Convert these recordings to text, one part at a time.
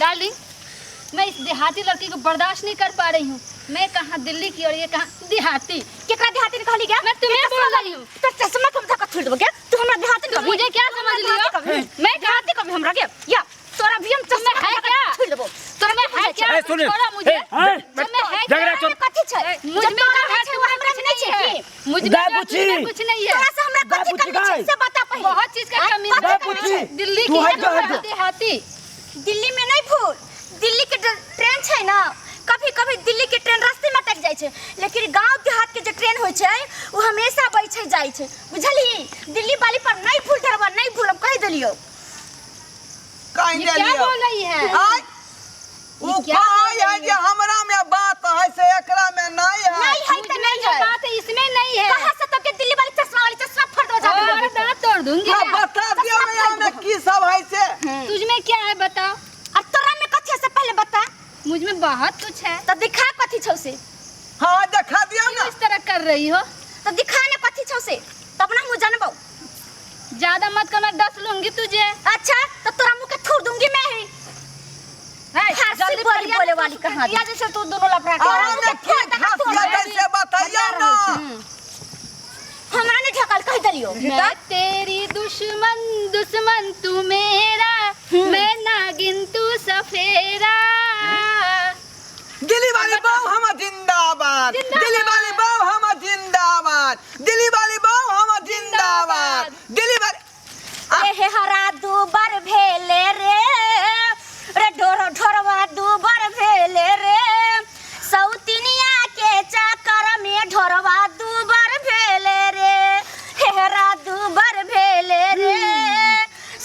Darling, मैं इस देहाती लड़की को बर्दाश्त नहीं कर पा रही हूँ। मैं कहाँ दिल्ली की और ये कहाँ देहाती। केकरा देहाती ने कहली गया? मैं तुम्हें बोल रही हूँ। तो चश्मा के धक्का छोड़ देबो क्या? तू हमरा देहाती तुम मुझे क्या समझ लियो? मैं कहाँ देहाती कभी हमरा के या तोरा भी हम चश्मा तुम्हें है क्या? छोड़ देबो। तुम्हें है क्या? ए, सुनिए। छोड़ो मुझे। ए, हैं? तुम्हें है क्या? झगड़ा छोड़। कथी छै? मुझ में जब तोरा जो है है छै, वो हमरा में नहीं छै है। की? मुझ में गाय जो है, पूछी। तुझमें कुछ नहीं है। तोरा से हमरा गाय कथी पूछी, कमी छै गाय। से बता पहिले। बहुत चीज का आँय, कमी कथी है। कमी पूछी। छै? दिल्ली तू की हट जा, हट जा। देहाती। दिल्ली में नहीं भूल, दिल्ली के ट्रेन छै ना, कभी कभी दिल्ली के ट्रेन रास्ते में अटक जाइ छै, लेकिन गांव देहात के जे ट्रेन होइ छै ओ हमेशा अबै छै जाइ छै, बुझलही? दिल्ली वाली पर नहीं भूल धरबा, नहीं भूल, हम कहि देलियौ। कहि ये क्या देलियौ। बोल रही है? आँय, उ ये क्या कहै बोल है रही जे हमरा में बात है से एकरा में नहीं है। नहीं है मुझ त में नहीं जो है। बात है इसमें नहीं है। कहाँ से तब के दिल्ली वाली चश्मा वाली चश्मा फोड़ दो जा और दांत तोड़ दूंगी। हाँ, बता दियौ ने हमरा की सब है से। तुझ में क्या है बताओ? और तोरा में कथी है से पहले बता। मुझ में बहुत कुछ है। तो दिखा कथी छौ से। हाँ, देखा दियौ क्यों ने। इस तरह कर रही हो? तो दिखा ने कथी छौ से, तब ना मुझे जानबौ। ज्यादा मत कर, मैं डस लूंगी तुझे। अच्छा, तो तोरा मुंह के थूर दूंगी मैं ही। है, फारसी जल्दी बोली फरियाद बोले तू वाली कहाँ किया जैसे तू दोनों लफड़ा के। अहाँ में की खासियत है से बतैयौ ने। हमरा नहीं ठकल कह देलियो। मैं तेरी दुश्मन, दुश्मन तू मेरा, मैं नागिन तू सफेरा। दिल्ली वाली बहू हम जिंदाबाद, दिल्ली वाली बहू हम जिंदाबाद, दिल्ली वाली बहू हम जिंदाबाद, दिल्ली वाली। ए हे हरा दूबर भेले रे, रे ढोर ढोरवा दूबर भेले रे, सौतिनिया के चक्कर में ढोरवा दूबर भेले रे, हेरा दूबर भेले रे,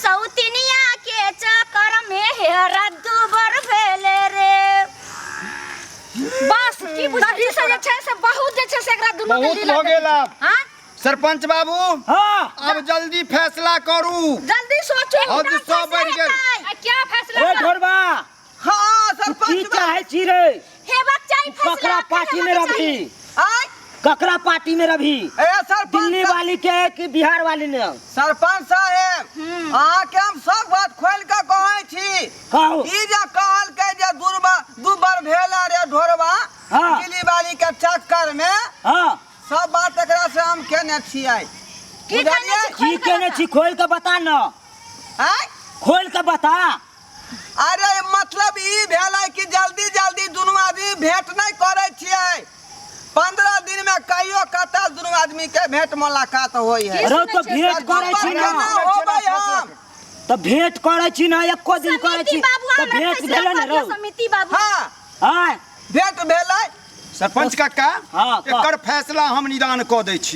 सौतिनिया के चक्कर में हेरा दूबर भेले रे। बस की बुझै तभी से जे छै से बहुत जे छै से एकरा दुनू के बहुत लीला भऽ गेल आब। हाँ? सरपंच बाबू, हाँ। आब जल्दी फैसला करू। जल्दी सोचू। हद सौ बढ़ि गेल। आ क्या फैसला ए कर? ढोरबा, हाँ, तू सरपंच की बाबू। चाहे छी रे? हेबाक चाही फैसला। ककरा पार्टी में हेबाक चाही। रभी? आँय? ककरा पार्टी में रभी? ए सरपंच दिल्ली साहब। वाली के कि बिहार वाली ने? सरपंच साहेब, अहाँके हम सब बात खोलि कऽ कहै छी। कहू। ई जे कहलकै जे दूबर भेल रे ढोरबा, हाँ। दिल्ली वाली के चक्कर में, हाँ। सब बात एकरा से हम केने छियै। की बुझलियै? केने छी? की केने छी? खोल के बता न। आँय? खोल के बता। अरे मतलब ई भेलै कि जल्दी जल्दी दुनू आदमी भेंट नहि करै छियै। 15 दिन में कहियो कतऽ दुनू आदमी के भेंट मुलाकात होइ है। रौ तो भेंट करै छी केना ना। होबै हम? तऽ भेंट करै छी ना, एको दिन करै समिति छी बाबू, तऽ हमरा भेंट फैसला भेलै ने कऽ दिअ, रौ। समिति बाबू। हाँ। आँय? भेंट भेलै। सरपंच काका, हाँ, कह। एकर फैसला हम निदान कऽ दै छी।